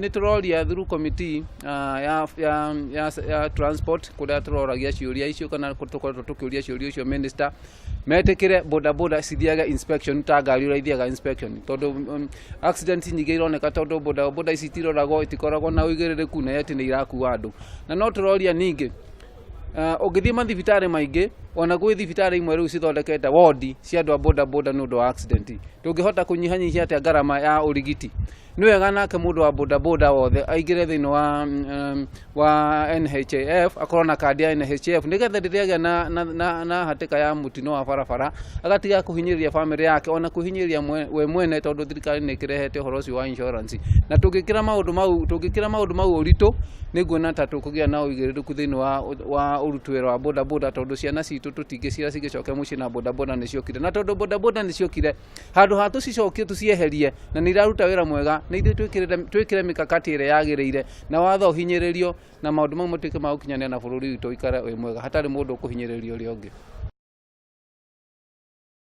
Nĩ tũroria through committee ya transport kũrĩa tũroragia ciũria icio kana tũkoretwo tũkĩũria ciũria icio minister metĩkĩre boda boda cithiage inspection ta ngari ũrĩa ithiaga inspection, tondũ accident nyingĩ ironeka tondũ boda boda ici itiroragwo, itikoragwo na ũigĩrĩrĩku na yet nĩ irakua andũ. Na no tũroria ningĩ, ũngĩthiĩ mathibitarĩ maingĩ, ona gwĩ thibitarĩ imwe rĩu cithondekete wodi cia andũ a boda boda nĩ ũndũ wa accident. Tũngĩhota kũnyihanyihia atĩa ngarama ya ũrigiti? Nĩ wega nake mũndũ wa boda boda wothe aingĩre thĩinĩ wa NHIF, akorwo na kandi ya NHIF, nĩgetha rĩrĩa agĩa na hatĩka ya mũtino wa barabara agatiga kũhinyĩrĩria bamĩrĩ yake ona kwĩhinyĩrĩria we mwene, tondũ thirikari nĩ ĩkĩrehete ũhoro ũcio wa insurance. Na tũngĩkĩra maũndũ mau ũritũ, nĩ nguona ta tũkũgĩa na ũigĩrĩrĩku thĩinĩ wa ũruti wĩra wa boda boda, tondũ ciana citũ tũtingĩcira cigĩcoke mũciĩ na boda boda nĩ ciokire. Na tondũ boda boda nĩ ciokire, handũ ha tũcicokie tũcieherie, na nĩ iraruta wĩra mwega, nĩ ithuĩ twĩkĩre mĩkakati ĩrĩa yagĩrĩire na watho ũhinyĩrĩrio na maũndũ mau matuĩke ma gũkinyanĩra na bũrũri witũ ũikare wĩ mwega hatarĩ mũndũ ũkũhinyĩrĩrio ũrĩa ũngĩ.